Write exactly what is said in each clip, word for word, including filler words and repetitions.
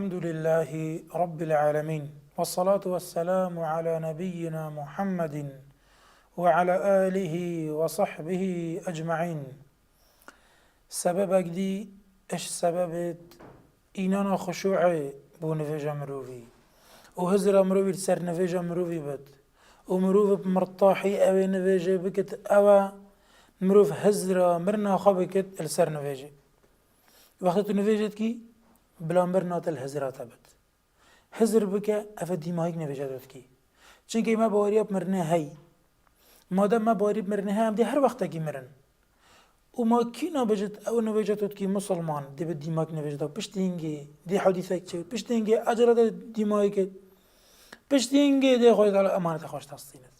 الحمد لله رب العالمين، والصلاة والسلام على نبينا محمد وعلى آله وصحبه أجمعين. Sebebek dî, eş sebebêt înana xuşû'ê bo nivêja mirovî û hizra mirovî li ser nivêja mirovî bit û mirov bi mirtahî ewê nivêjê bikit, ew e mirov hizra mirina xwe bikit li ser nivêjê. Wextê tu nivêjê dikî, bila mirina te li hizra te bit. Hizr bike, ev e dîmahîk nivêja te dikî. Çunkî me baweriya bi mirinê hey. Madem me bawerî bi mirinê hey, em dê her wextekî mirin. Û ma kî nabêjit ew nivêja tu dikî musulman, dê bi dîmahîk nivêja te. Piştî hingê dê hadîsek çêbit. Piştî hingê ecela te dîmahîk it. Piştî hingê dê Xwedê Teala emaneta xwe ji te stînit.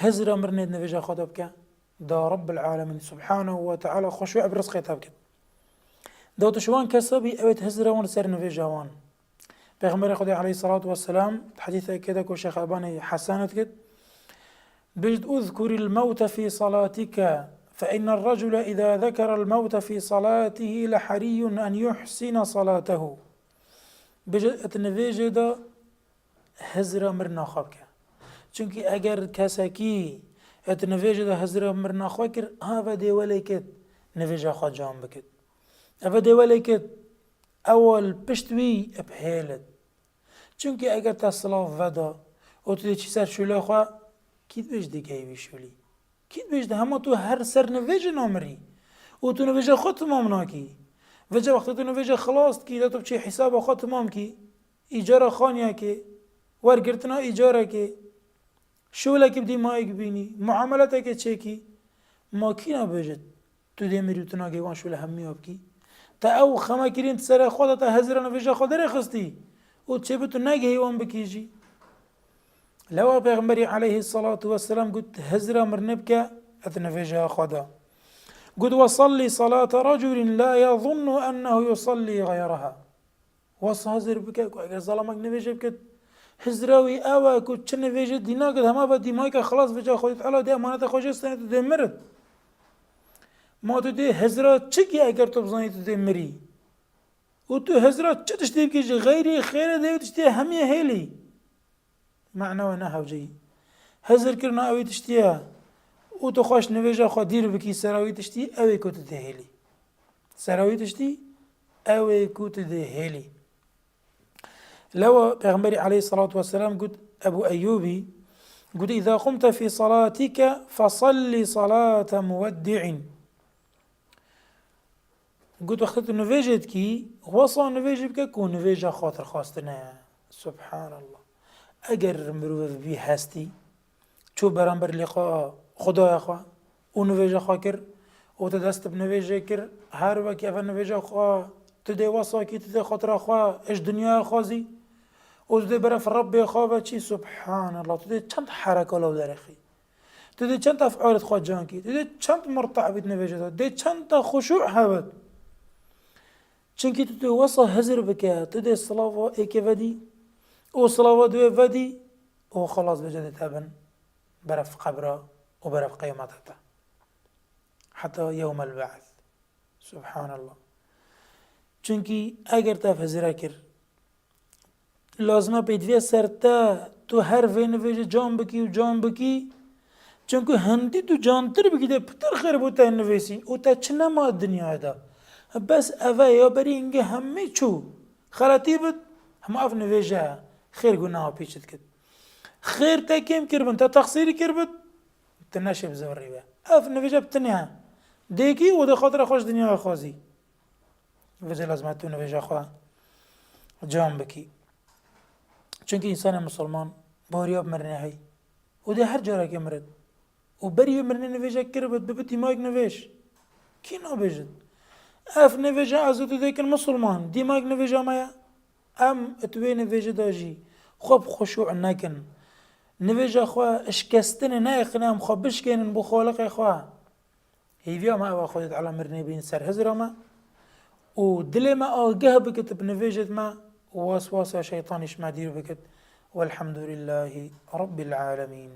Hizra mirinê di nivêja xwe de bike, da Rabbul Alemîn Subhanehu ve Teala xweşû bi rizqê te bike. Da tu ji wan kesa bî, ew ê hizra wan li ser nivêja wan. Pêxemberê Xwedê aleyhissalatu vesselam di hedîsekê de ku Şêx Elbanî hesen dikit, bêjit, "Uzkuril mewte fî salatike, fe innel recule izâ zekerel mewte fî salatihi le hariyyun en yuhsine salatehu." Bêjit, et nivêjê de hizra mirina xwe bike. Çunkî eger kesekî et nivêjê de hizra mirina xwe kir, ha ve dê welêkit nivêja xwe cam bikit. Eve dê welêkit ewa li pişt wî bihêlit. Çunkî eger te silav veda û tu dê çî ser şûlê xwe, kî dibêj dê gehî wî şûlî? Kî dibêj de hema tu her ser nivêjê namirî û tu nivêja xwe timam nakî? Vêca wextê tu nivêjê xilas dikî, de tu biçî hîsaba xwe timam kî, îcara xaniyekê, wergirtina îcarekê, şûlekî bi dîmayî bînî, muameletekê çêkî, ma kî nabêjit tu dê mirî û tu nagê wan şûle hemiya bikî? Te ew xeme kirîn di serê xwe de, te hizra nivêja xwe derêxistî û çêbû tu negihî wan bikî jî. Lewa Pêxemberî aleyhissalatu vesselam got, hizra mirinê bike et nivêja xwe de. Got, "Ve sallî salate reculin la yazunnu ennehu yusallî gayreha." Wesa hizir bike ku eger zalamek nivêjê bike, hizra wî ew e ku çi nivêjê dî nakit, hema ve dîmayke xilas vêca Xwedê Teala dê emaneta xwe jê stenê tu dê mirit. Ma tu dê hizra çi kî eger tu bizanî tu dê mirî? Û tu hizra çi tiştê bikî ji xeyrê xêrê dê wî tiştê hemiyê hêlî? Mana we ne hewceyî. Hizir kirina ewî tiştî ye û tu xweş nivêja xwe dîr bikî sera wî tiştî, ew ê ku tu dê hêlî. Sera wî tiştî, ew ê ku tu dê hêlî. Lewa Pêxemberî aleyhissalatu vesselam got, Ebû Eyyûbî got, "Îza qumte fî salatike fesallî salate muweddi'in." Got, wextê tu nivêjê dikî, wesa nivêjê bike ku nivêja xatirxwastine ye. Subhanallah. Eger mirov bî hestî, çû beramber lîqa Xwedaya xwe û nivêja xwe kir û te dest bi nivêjê kir, her wekî eve nivêja xwe tu dê wesa kî, tu dê xatira xwe ji dinyaya xwazî û tu dê berev Rebbê xwe ve çî, subhanallah, tu dê çend hereka law derêxî. Tu dê çend ef'alet xwe can kî, tu dê çend mirtah bît nivêje de, dê çend te xuşû hebit. Çunkî tu dê wesa hizir bike, tu dê silava êkê vedî û silava duwê vedî û xelas bêje dê te bin berev qebra û berev qiyameta te. Heta yewmel be'th. Subhanallah. Çunkî eger te ev hizire kir, lazim e pêdiviya ser te, tu her vê nivêjê can bikî û can bikî. Çunku hindî tu cantir bikî, dê pitir xêr bo te nivêsî û te çi nema dinyayê de. Bes eve ya berî hingê hemî çû. Xeletî bit, hema ev nivêje xêr gunaha pîç dikit. Xêr te kêm kiribin, te texsîrî kiribit, tu neşê bi zivirî be. Ev nivêje bi tinê he. Dê kî û dê xatira xwe ji dinyayê xwazî. Vêce lazim e tu nivêja xwe can bikî. Çunkî însanê misilman baweriya bi mirinê hey. Û dê her carekê mirit. Û berî wê mirinê nivêjek kiribit, bibit dîmayek nivêj. Kî nabêjit? Ev nivêja ez û tu dê kin misilman, dîmayek nivêja me ye. Em di wê nivêjê de jî xwe bi xuşû nekin. Nivêja xwe şikestinê neexin, em xwe bişkênin bo Xaliqê xwe. Hêviya me ew e Xwedê Teala mirinê bîn ser hizra me û dilê me ageh bikit bi nivêjêt me û weswasa şeytanî ji me dîr bikit. Welhamdulillahî Rabbil Alemîn.